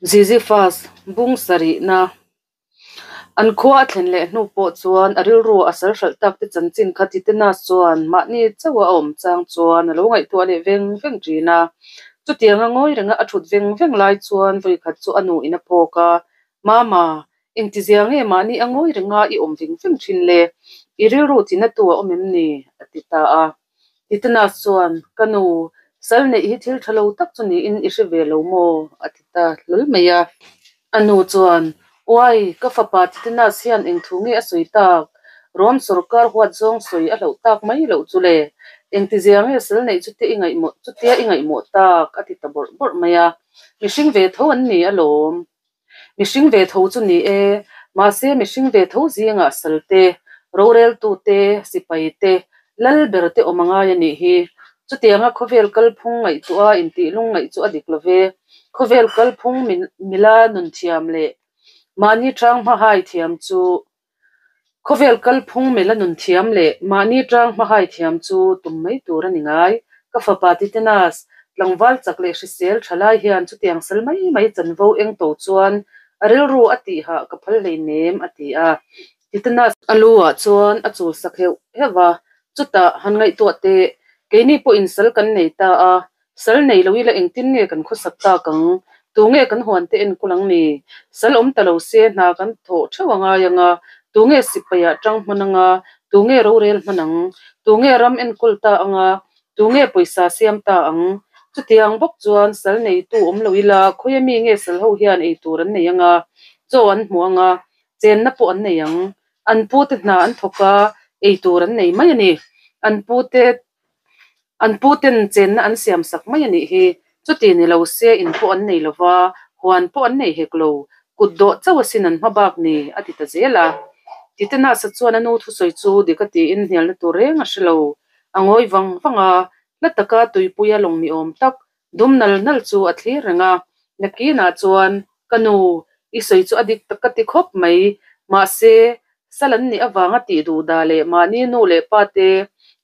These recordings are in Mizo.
Ziziphus bung sarihna an khua a thlen leh hnu pawh chuan a rilru a sal hralh tak te chanchin kha Titenas chuan mahni chauha a awm chang chuan a lo ngaihtuah leh veng veng thin a. Chutianga ngawi renga a thut veng veng lai chuan vawikhat chu a nu in a phawk a, Mama, engtizia nge mahni a ngawi renga i awm veng veng thin le? I rilru tinatu a awm em ni? a ti ta a. Titanas chuan, Ka nu, sal neih hi thil tha lo tak chu niin i hre ve lo maw? a ti ta hlawl mai a. A nu chuan, Uai, ka fapa Titanas hian eng thu nge a sawi tak? Rom sawrkar huat zawng sawi a hlauh tak mai loh chu le. Engtizia nge sal neih chutia i ngaihmawh chutia i ngaihmawh tak? a ti ta bawrh bawrh mai a. Mihring ve tho an ni alawm. Mihring ve tho chu ni e, mahse mihring ve tho zingah sal te, roreltu te, sipai te, lal ber te awm a ngai a nih hi. Chutianga khawvel kalphung ngaihtuah a intih lungngaih chu a dik lo ve. Khawvel kalphung mila nun thiam leh mahni tang hmahai thiam chu Khawvel kalphung mela nun thiam leh mahni tang hmahai thiam chu tum mai tur a ni ngai. Ka fapa Titenas, tlangval chak leh hrisel tha lai hian chutiang sal mai mai chanvo eng to chuan a rilru a tihah ka phal hleinem, a ti a. Titenas a lu ah chuan a chul sak heuh heuh va, chutah han ngaihtuah teh, keini pawhin sal kan nei ta a, Sal nei lo ila engtin nge kan khawsak tak ang? Tu nge kan huan te enkawl ang ni? Sal awm ta lo se hna kan thawh theuh a ngai ang a, tu nge sipaiah tang hman ang a, tu nge rorel hman ang? Tu nge ram enkawl ta ang a, tu nge pawisa siam ta ang? Chutiang bawk chuan sal neitu awm lo ila khawia mi nge sal ho hian ei tur an nei ang a, chaw an hmu ang a, chenna pawh an nei ang. An pute hna an thawk a, ei tur an nei mai a ni. An pute An pu ten chenna an siam sak mai a nih hi. Chuti ni lo se in pawh an nei lo va, huan pawh an nei hek lo. Kut dawh chauh asin an hma bak ni, a ti ta zel a. Titenasa chuan a nu thusawi chu dik a tiin hnialna tur reng a hre lo. A ngawi vang vang a, hla taka tuipuia lawng ni awm tak Dum nal nal chu a thlir reng a, nakinah chuan, Ka nu, i sawi chu a dik tak ka ti khawp mai, mahse, sal an nih avanga tih duh dah leh mahni nu leh pa te,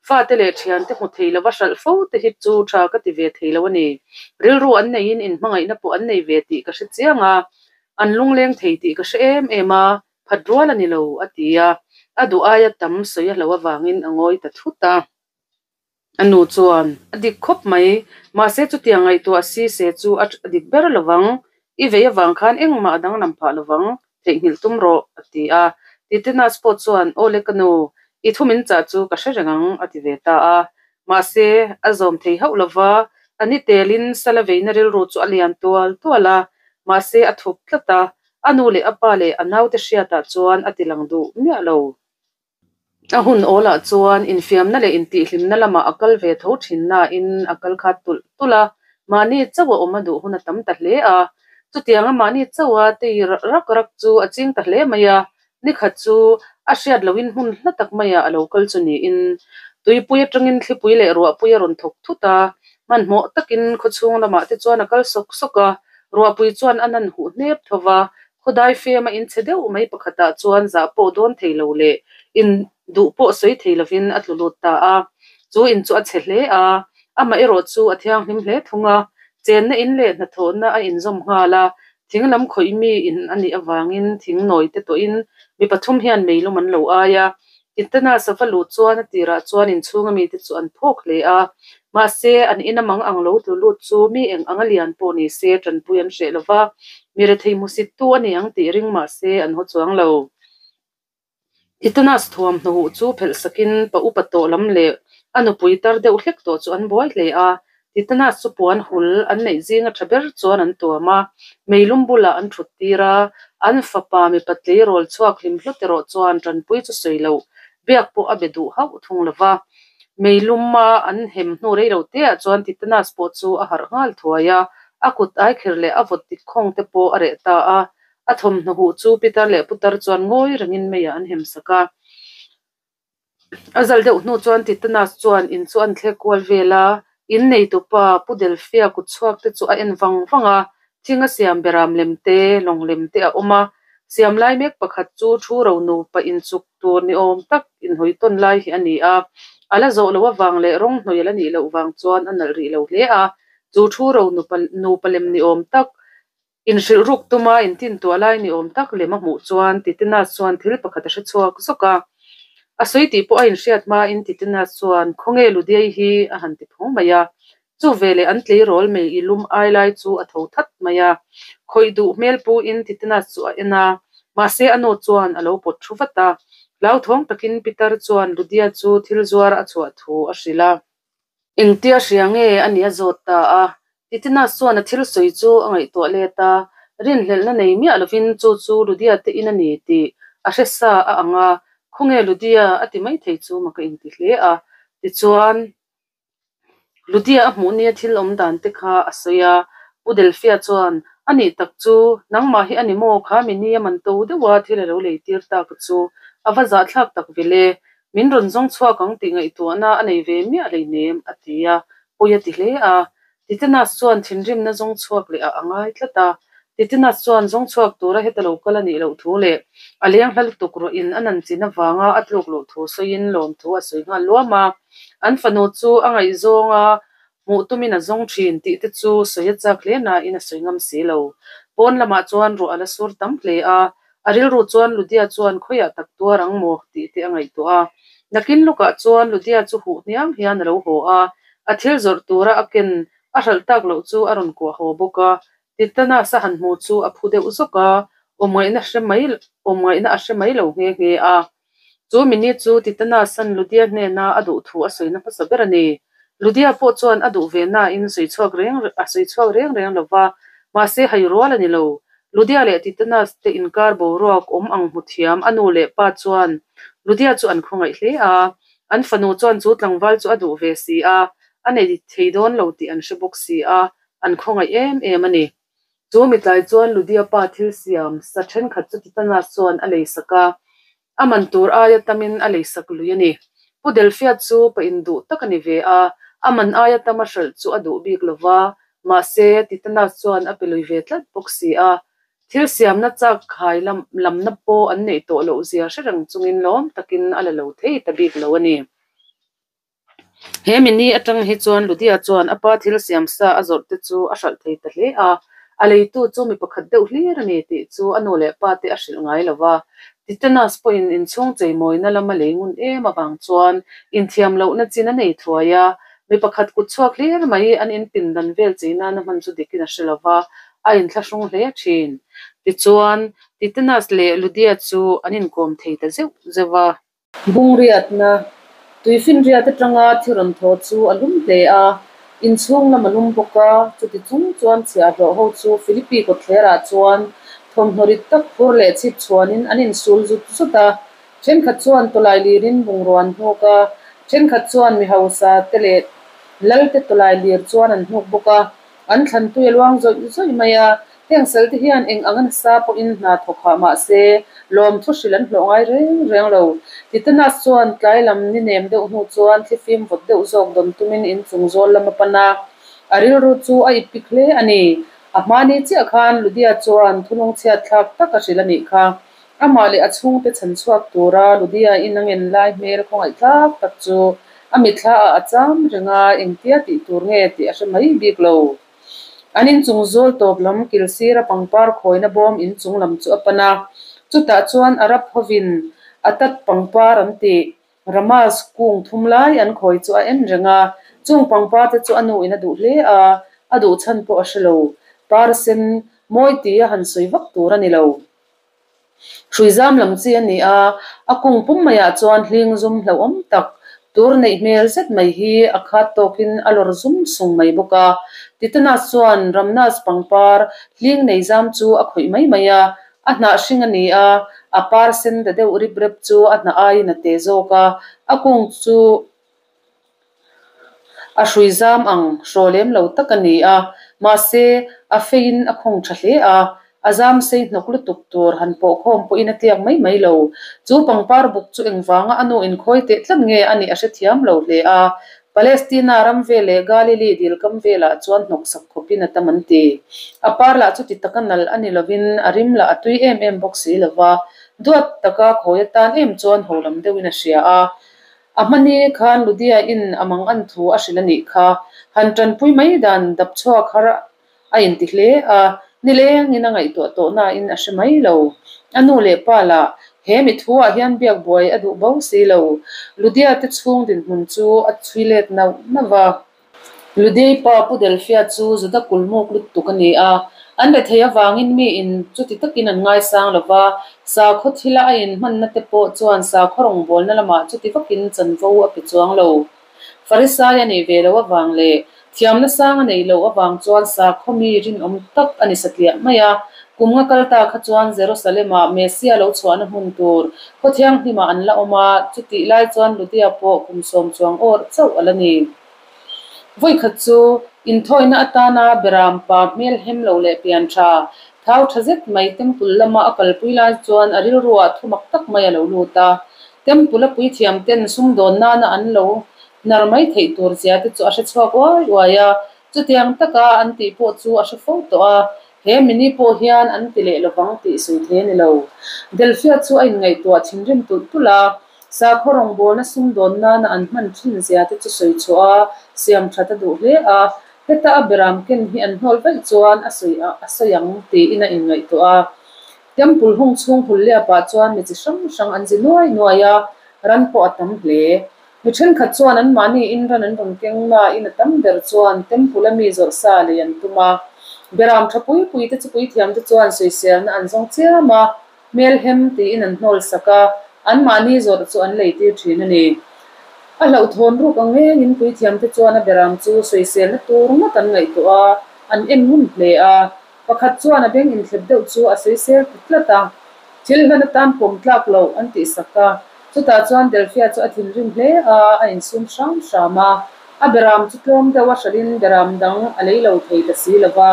fate leh thiante hmu thei lova hralh fo te hi chu tha ka ti ve thei lo a ni. Rilru an neiin inhmangaihna pawh an nei ve tih ka hre chiang a, an lungleng thei tih ka hre em em a, phat rual a ni lo, a ti a, a duh aia tam sawi a hlo avangin a ngawi ta thut a. A nu chuan, A dik khawp mai, mahse chutiang ngaihtuah si se chu a dik ber lovang, i vei avang khan engmah a danglam phah lovang, theihnghilh tum rawh, a ti a. Titenas pawh chuan, Aw le ka nu, i thu min chah chu ka hre reng ang, a ti ve ta a. Mahse, a zawm thei hauh lova, a ni telin sala veina rilru chu a lian tual tual a, mahse a thup tlat a, a nu leh a pa leh a naute hriatah chuan a tilang duh miah lo. A hun awlah chuan infiamna leh intihhlimna lamah a kal ve tho thin nain a kal khat tulh tulh a, mahni chauh a awm a duh hun a tam ta hle a. Chutianga mahni chauha tei rak rak chu a ching ta hle mai a, nikhat chu a hriat lohin hmun hla tak maiah a lo kal chu niin tuipui atangin thlipui leh ruahpui a rawn thawk thut a, hmanhmawh takin khawchhung lamah te chuan a kal sawk sawk a, ruahpui chuan a nan huh hnep tho va, Khawdai fema in chhe deuh mai pakhatah chuan zah pawh dawn thei lo leh in duh pawh sawi thei lovin a tlu lut ta a. Chu in chu a chhe hle a, amah erawh chu a thianghlim hle thung a. Chenna in leh hnathawhna a inzawm nghal a, thing lam khawih mi in a nih avangin thing nawi te tawhin mi pathum hian meilum an lo ai a. Tintana sava luh chuan a tirah chuan inchhunga mite chu an phawk hle a, mahse an ina mang ang lo tlu lut chu mi eng anga lian pawh ni se tanpui an hreh lo va, mi rethei hmusittu a ni ang tih ring mahse an haw chuang lo. Titanas thuamhnaw huh chu phelh sakin pa upa tawh lam leh a nupui tar deuh hlek tawh chu an buai hle a, Titanas chu puan hul an neih zinga tha ber chuan an tuam a, meilum bulah an thut tir a, an fapa mipa tleirawl chhuak hlim hlut erawh chuan tanpui chu sawi loh, biak pawh a be duh hauh thung lo va. Meiluma an hem hnu rei lo teah chuan Titanas pawh chu a harh nghal thuai a, a kut aikher leh a vawt dik khawng te pawh a reh ta a, a thawmhnaw huh chu pitar leh putar chuan ngawi rengin meiah an hem sak a. A zal deuh hnu chuan Titanas chuan in chu an thlek kual vel a, in neitupa Pu Delphia kut chhuak te chu a en vang vang a, thing a siam beram lem te, lawng lem te a awm a, siam lai mek pakhat chu thu ro nupa inchuk tur ni awm tak inhawi tawn lai hi a ni a, a la zawh loh avang leh rawng hnawih a la nih loh vang chuan a nalh rih lo hle a, chu thu ro nupa lem ni awm tak. Inhrilh ruk tuma intintuah lai ni awm tak lem a hmuh chuan Titenas chuan thil pakhat a hre chhuak zawk a. A sawi tih pawh a inhriat hmain Titenas chuan, Khawnge Ludiai hi? a han ti phawng mai a. Chu veleh an tleirawl mei i lum ai lai chu a tho that mai a. Khawih duh hmel puin Titenas chu a en a, mahse a nu chuan a lo pawt thu vat a. Hlauthawng takin Pitar chuan Ludia chu thil zuar a chhuah thu a hrilh a. Engtia hria nge a nih a zawt ta a. Titenas chuan a thil sawi chu a ngaihtuah let a, rinhlelhna nei miah lovin chu chu Ludia te in a ni tih a hre sa a ang a, Khawnge Ludia? a ti maithei chu mak a inti hle a. Tichuan, Ludia a hmuh nia thil awm dan te kha a sawi a, Pu Delphia chuan, A nih tak chu, nangmah hi a ni maw kha mi nia man to deuha thil a lo lei tir tak chu a va zahthlak tak ve le, min rawn zawng chhuak ang tih ngaihtuahna a nei ve miah hleinem, a ti a, pawi a ti hle a. Titenas chuan thinrimna zawng chhuak leh ah a ngai tlat a. Titenas chuan zawng chhuak tura heta lo kal a nih loh thu leh a leng hla lutuk rawh in a nan chin avanga a tluk loh thu sawiin lawmthu a sawi nghal luam a. An fanu chu a ngaihzawnga hmuh tumin a zawng thin tih te chu sawi a chak hle nain a sawi ngam si lo. Pawn lamah chuan ruah a la sur tam hle a, a rilru chuan Ludia chuan khawiah tak tuar ang maw tih te a ngaihtuah a. Nakin lawkah chuan Ludia chu huh hniang hian a lo haw a, a thil zawrh tura a ken a hralh tak loh chu a rawn kuah haw bawk a. Titanas a han hmu chu a phu deuh zawk a, awmngaihna hre mai awmngaihna a hre mai lo nghe nghe a. Chu mini chu Titanasan Ludia hnena a duh thu a sawina hmasa ber a ni. Ludia pawh chuan a duh ve nain sawi chhuak reng a sawi chhuak reng reng lo va, mahse hai rual a ni lo. Ludia leh Titanas te inkar boruak awm ang hmu thiam a nu leh pa chuan Ludia chu an khawngaih hle a. An fanu chuan chu tlangval chu a duh ve si a, a nei thei dawn lo tih an hre bawk si a, an khawngaih em em a ni. Chu mitlai chuan Ludia pa thil siam sa thenkhat chu Titanas chuan a leisak a, a man tur aia tamin a leisak lui a ni. Pu Delphia chu pa induh tak a ni ve a, a man aia tama hralh chu a duh bik lo va, mahse Titanas chuan a pe lui ve tlat bawk si a. Thil siamna chak khai lam lamna pawh an neih tawh loh zia hre reng chungin lawm takin a la lo thei ta bik lo a ni. He mini atang hi chuan Ludia chuan a pa thil siam sa a zawrh te chu a hralh thei ta hle a, a leitu chu mi pakhat deuh hlir a ni tih chu a nu leh pa te a hrilh ngai lo va. Titanas pawhin inchhung cheimawina lama lei ngun em avang chuan inthiam lohna chin a nei thuai a, mi pakhat kut chhuak hlir mai an inpin dan vel chei nana hman chu dikin a hre lo va, a inthlahrung hle thin. Tichuan, Titanas leh Ludia chu an inkawm thei ta zeuh zeuh a. Bungriatna, Tuifinriat atanga thi rawn thaw chu a lum hle a, inchhung lam a lum bawk a, chuti chung chuan chhiahhlawh ho chu Philippi kawtthlerah chuan thawmhnaw rit tak phur leh chhip chhuanin an insul zut zut a, thenkhat chuan tawlai lirin bungrua an hnuk a, thenkhat chuan mi hausa te leh lal te tawlai lir chuan an hnuk bawk a. An thlan tui a luang zawih zawih mai a, heng sal te hian eng ang a nasa pawhin hna thawk hah mah se, lawmthu hrilh an hlawh ngai reng reng lo. Titanas chuan tlai lam ni nem deuh hnu chuan thlifim vawt deuh zawk dawn tumin inchung zawl lam a pan a, a rilru chu a ip pik hle a ni. A hmani chiah khan Ludia chuan thulung chhiat thlak tak a hrilh a nih kha. Amah leh a chhungte chhan chhuak tura Ludia in a ngen lai hmel khawngaih tlak tak chu a mitthla ah a cham reng a, engtia tih tur nge tih a hre mai bik lo. An inchung zawl tawp lam kil sira pangpar khawina bawm inchung lam chu a pan a, chutah chuan Arab hovin a tat pangpar an tih Ramas kung thum lai an khawi chu a en reng a, chung pangpar te chu a nu in a duh hle a, a duh chhan pawh a hre lo. Par sen mawi tia han sawi vak tur a ni lo. Hrui zam lam chi a ni a, a kung pum maiah chuan hling zum hlauhawm tak tur neih hmel zet mai hi a khat tawkin a lawr zum sung mai bawk a. Titanas chuan Ramnas pangpar hling nei zam chu a khawih mai mai a, a hnah hring a ni a, a par sen ta deuh rip rep chu a hnah aiin a te zawk a, a kung chu A hrui zam ang hraw lem lo tak a ni a, mahse a feiin a khawng tha hle a, a zam sei hnawk lutuk tur han pawh khawm pawhin a tiak mai mai lo. Chu pangpar buk chu engvanga a nu inkhawi teh tlat nge a nih a hrethiam lo hle a, Palestina ram vel leh Galili dil kam velah chuan hnawksak khawpin a tam an ti. A par lah chu ti taka nalh a ni lovin a rim lah a tui em em bawk si lova, duat taka khawi atan em chuan ho lam deuhin a hria a. A hmani khan Ludia in a mang an thu a hrilh a nih kha. Han tanpui mai dan dap chhuak har a inti hle a. Nilengin a ngaihtuah tawh nain a hre mai lo. A nu leh pa lah he mi thuah hian biak buai a duh bo si lo. Ludia te chhung dinhmun chu a chhui let nauh nauh va. Ludiai pa Pu Delphia chu Juda kulmuk lutuk a ni a. An rethei avangin miin chuti takin an ngaisang lo va, sakhaw thila a inhmanna te pawh chuan sakhaw rawngbawlna lamah chuti vakin chanvo a pe chuang lo. Farisai a nih ve loh avang leh thiamna sang a neih loh avang chuan sakhaw mi rinawm tak a ni satliah mai a. Kum nga kal ta kha chuan Jerusalem-ah Messia lo chhuahna hmun tur khaw thianghlimah an la awm a, chutih lai chuan Ludia pawh kum sawm chuang awrh chauh a la ni. Vawikhat chu inthawina atana Beram pa hmel hem lo leh pian tha, thau tha zet mai temple lama a kalpui lai chuan a rilruah thu mak tak mai a lo lut a. Temple a puithiam ten sumdawn nana an lo hnar mai theih tur zia te chu a hre chhuak uai uai a, chutiang taka an tih pawh chu a hre fo tawh a, he mini pawh hian an ti leh lovang tih sawi thei a ni lo. Delphia chu a inngaihtuah thinrim tulh tulh a, sakhaw rawngbawlna sumdawn nana an hman thin zia te chu sawi chhuah a, siam that a duh hle a, heta a beram ken hi an hnawl vaih chuan a sawi a sawi ang tiin a inngaihtuah a. Temple hung chhung hul liapah chuan mi chi hrang hrang an zi nuai nuai a, ran pawh a tam hle. Mi thenkhat chuan anmahni in ran an rawn keng nain a tam ber chuan Temple a mi zawrh sa lei an tum a. Beram tha pui pui te chu puithiam te chuan sawiselna an zawng chiam a, hmelhem tiin an hnawl sak a, anmahni zawrh chu an lei tir thin a ni. A hlauhthawn ruk ang engin puithiam te chuan a beram chu sawiselna tur ngawt an ngaihtuah a, an en ngun hle a. Pakhat chuan a beng inthlep deuh chu a sawisel ta tlat a, thil hlan atan pawm tlak loh an tih sak a. Chutah chuan Delphia chu a thinrim hle a, a insum hram hram a. A beram chu tlawm deuh a hralhin beram dang a lei lo thei ta si lo va.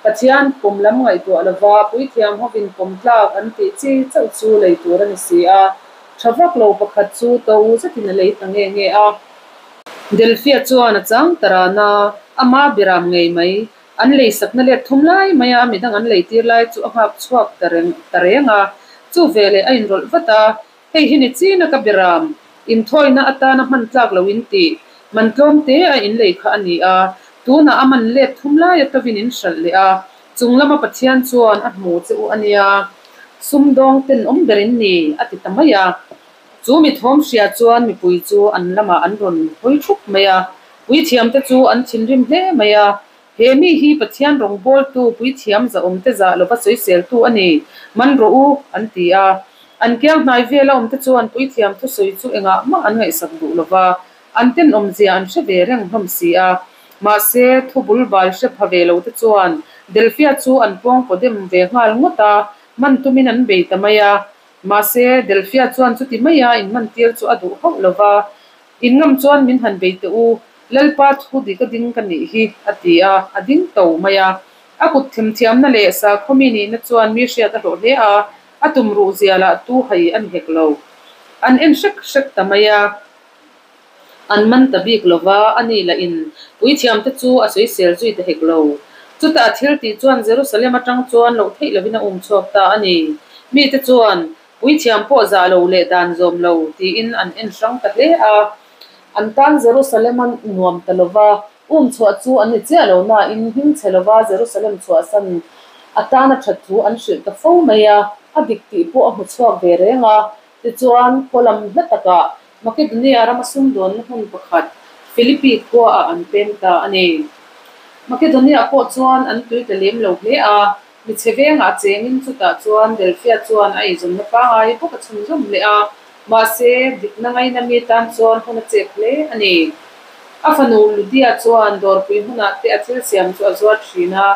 Pathian pawm lam ngaihtuah lo va, puithiam hovin pawm tlak an tih chi chauh chu lei tur a ni si a. Tha vak lo pakhat chu to zetin a lei ta nge nge a. Delphia chuan a chang ta ran a, ama beram ngei mai An lei sakna let thum lai mai a, midang an lei tir lai chu a nghak chhuak ta reng ta reng a. Chu veleh a inrawlh vat a, Hei hi ni china ka beram, inthawina atana hman tlak lo in tih, man tlawm te a in lei kha a ni a, tunah a man let thum lai a tovin in hralh leh a, chung lama Pathian chuan a hmu che u a nia, sumdawng ten awm ber in ni, a ti ta mai a. Chu mi thawm hria chuan mipui chu an lamah an rawn hawi thup mai a, puithiamte chu an thinrim hle mai a, He mi hi Pathian rawngbawltu puithiam zahawmte zah lova sawiseltu a ni, man rawh u, an ti a. An kiang hnai vela awmte chuan puithiam thusawi chu engah mah an ngaihsak duh lova, an tenawmzia an hre ve reng hlawm si a. Mahse, thu bul bal hre pha ve lote chuan Delphia chu an pawngpaw dem ve nghal ngawt a, man tumin an bei ta mai a. Mahse, Delphia chuan chuti maia inhmantir chu a duh hauh lova, Inngam chuan min han bei teh u, Lalpa thu dik a ding ka nih hi, a ti a, a ding to mai a. A kut themthiamna leh sakhaw mi nihna chuan mi hriat a hlawh hle a, a tum ruh zia lah tu hai a ni hek lo. An en hrek hrek ta mai a. An man ta bik lo va, a ni lah in puithiamte chu a sawisel zui ta hek lo. Chutah a thil tih chuan Jerusalem atang chuan loh theih lovin a um chhuak ta a ni. Mite chuan Puithiam pawh zah lo leh dan zawm lo tiin an en hrang ta hle a. An tan Jerusalem a nuam ta lo va, um chhuah chu an ni chiah lo nain hming chhe lova Jerusalem chhuahsan atana that thu an hrilh ta fo mai a, a dik tih pawh a hmu chhuak ve reng a. Tichuan, khaw lam hla takah Makedonia rama sumdawnna hmun pakhat Philippi khuaah an pem ta a ni. Makedonia pawh chuan an tui ta lem lo hle a, Michhe vengah chengin chutah chuan Delphia chuan a eizawnna pangai bawk a chhunzawm leh a, mahse dikna ngaina mi tan chuan hun a chep hle a ni. A fanu Ludia chuan dawrpui hmunah te a thil siam chu a zuar thin a,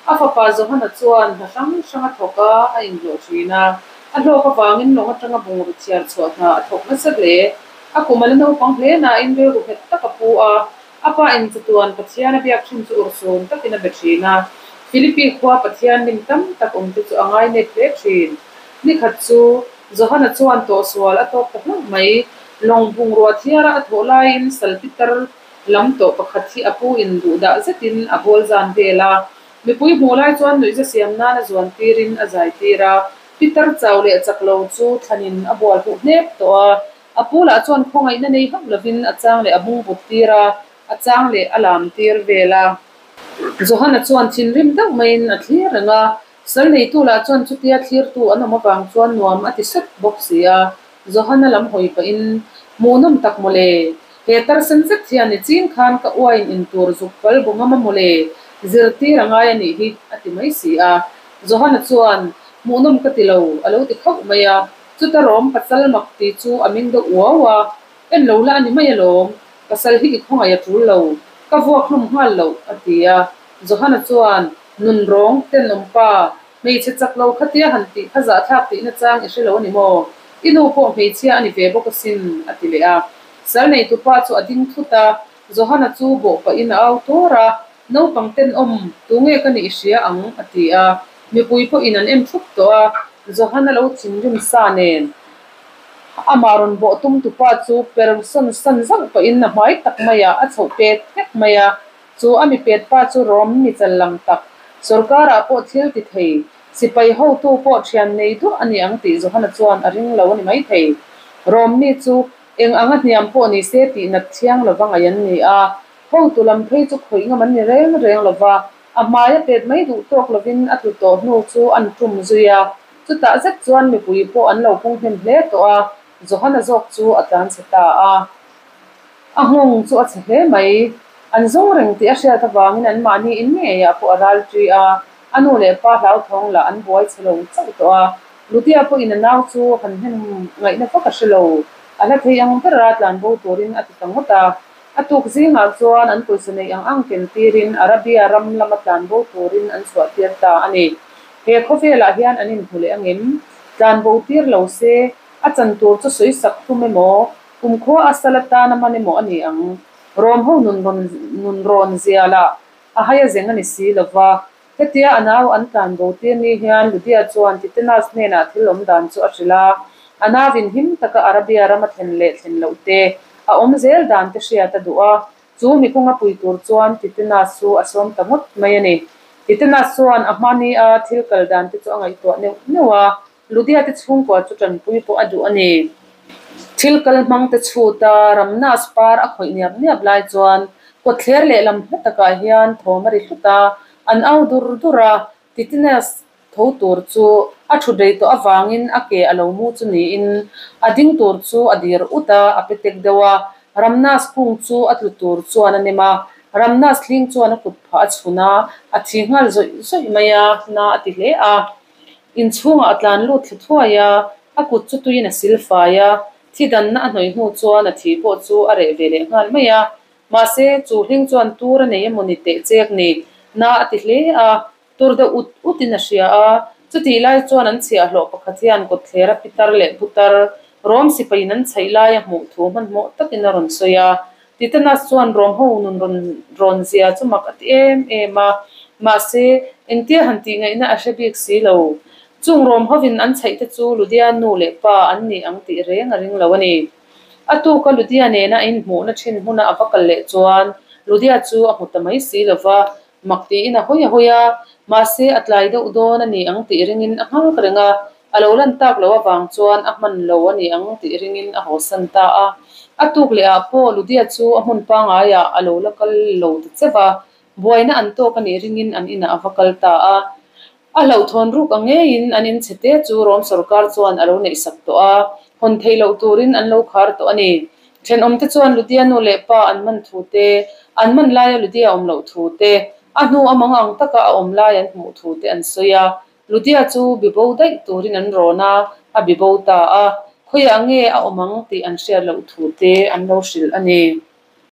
a fapa Johana chuan hna hrang hrang a thawk a, a inhlawh thin a. A hlawk avangin lawng atanga bungraw chhiar chhuah hna a thawk nasa hle. A kum a la naupang hle nain rilru nghet tak a pu a, A pa in chatuan Pathian a biak thin chu urhsun takin a be thin a, Philippi khua Pathian lim tam tak awmte chu a ngainep hle thin. Nikhat chu Johana chuan tawhsual a tawk ta hlauh mai. Lawng bungrua thiara a thawh laiin salpitar lam tawh pakhat hi a pu in duhdah zetin a bawl zan vel a. Mipui hmuh lai chuan nuihza siam nan a zuan tirin a zai tir a. Pitar chau leh chak lo chu thlanin a bual huh hnep tawh a. A pu lah chuan khawngaihna nei hauh lovin a chang leh a bungbut tir a, a chang leh a lam tir vel a. Johana chuan thinrim deuh maiin a thlir reng a. Sal neitu lah chuan chutia thlirtu an awm avang chuan nuam a ti sawt bawk si a, Johana lam hawi pahin, Hmuhnawm tak mawle! He tarsen zet hian ni chin khan ka uain in tur zuk pal bu ngam a mawle, zirtir a ngai a nih hi, a ti mai si a. Johana chuan, Hmuhnawm ka ti lo, a lo ti khauh mai a. Chuta rawm pasal mak ti chu a ming deuh uau a, En lo la a ni mai alawm, pasal hi i khawngaih a tul lo, ka vuak hlum nghal loh, a ti a. Johana chuan, Nun rawng, tenawm pa, hmeichhe chak lo khatia han tih kha zahthlak tihna chang i hre lo a ni maw? I nu pawh hmeichhia a ni ve bawk asin, a ti leh a. Sal neitupa chu a ding thut a, Johana chu bawh pahin a au tuar a, Naupang tenawm, tunge ka nih i hria ang? a ti a. Mipui pawhin an en thup tawh a, Johana lo thinrim sa nen amah rawn bawh tum tupa chu per sawn san zauh pahin a hmai tak maiah a chhoh pet nghek mai a. Chu a mi pet pa chu Rom mi chal lang tak, sorkarah pawh thil ti thei, sipai hotu pawh thian nei duah a ni ang tih Johana chuan a ring lo a ni maithei. Rom mi chu eng anga hniam pawh ni se tih nat thiang lova ngaih an ni a, hotu lam phei chu khawih ngam an ni reng reng lova, A hmai a pet mai duh tawk lovin a tlu tawh hnu chu an tum zui a, chutah zet chuan mipui pawh an lo pung hnem hle tawh a, Johana zawk chu a tlan chhe ta a. A nghawng chu a chhe hle mai. An zawng reng tih a hriat avangin an mahni in ngeiah pawh a ral ṭi a, a nu leh pa hlauthawng lah an buai chhe lo chauh tawh a. Lutia pawhin a nau chu han hnem ngaihna vak a hre lo, a hla thei ang bera tlanbo turin a ti ta ngawt a. A tuk zingah chuan an pawisa neih ang ang ken tirin Arabia ram lama tlanbo turin an chhuah tir ta a ni. He khawvelah hian an inhmu leh angem? Tlanbo tir lo se, a chan tur chu sawi sak tum emaw, kumkhua a sal atan a man emaw a ni ang. Rom ho nun rawn nun rawn zia lah a hai a zeng a ni si lo va. Hetia a nau an tlanbo tir ni hian Ludia chuan Titenas hnenah thil awm dan chu a hrilh a, a nauin him taka Arabia rama thlen leh thlen loh te, a awm zel dan te hriat a duh a, chu mi kawnga pui tur chuan Titenas chu a sawm ta ngawt mai a ni. Titenas chuan a hmani a thil kal dan te chu a ngaihtuah neuh neuh a, Ludia te chhungkua chu tanpui pawh a duh a ni. Thil kal hmang te chhut a, Ramnas par a khawih niap niap lai chuan kawtthler lehlam hla takah hian thawm a ri hlut a, an au dur dur a, Titinas tho tur chu a thut rei tawh avangin a ke a lo mu chu niin a ding tur chu a dir ut a, a pe tek deuh a, Ramnas kung chu a tlu tur chuan a nem a, Ramnas hling chuan a kut phah a chhun a, a thi nghal zawih zawih mai a, na a ti hle a. Inchhungah a tlan lut thla thuai a, a kut chu tuiin a sil fai a, thi danna a hnawih hnu chuan a thi pawh chu a reh ve leh nghal mai a. Mahse, chu hling chuan tur a nei emaw ni teh chek ni, na a ti hle a, tur deuh ut utin a hria a. Chutih lai chuan an chhiahhlawh pakhat hian kawtthlera pitar leh putar rawm sipaiin an chhaih lai a hmuh thu hmanhmawh takin a rawn sawi a. Titanas chuan rawm ho nun rawn rawn zia chu mak a ti em em a, mahse, engtia han tih ngaihna a hre bik si lo. Chung rawm hovin an chhaih te chu Ludia nu leh pa an ni ang tih reng a ring lo a ni. A tuka Ludia nena a inhmuhna thin hmuna a va kal leh chuan Ludia chu a hmu ta mai si lo va, mak tiin a hawi a hawi a, mahse, a tlai deuh dawn a ni ang tih ringin a nghak reng a. A lo lan tak loh avang chuan a hman lo a ni ang tih ringin a hawsan ta a. A tuk leh ah pawh Ludia chu a hmun pangaiah a lo la kal lo ta cheuh a, buaina an tawk a nih ringin an inah a va kal ta a. A hlauhthawn ruk ang ngeiin an inchhe te chu Rom sorkar chuan a lo neihsak tawh a, hawn theih loh turin an lo khar tawh a ni. Thenawmte chuan Ludia nu leh pa an man thu te, an man laia Ludia awm loh thu te, a hnu a mang ang taka a awm lai an hmuh thu te an sawi a. Ludia chu bibo daih turin an rawn a, a bibo ta a, khawiah nge a awm ang tih an hriat loh thu te an lo hrilh a ni.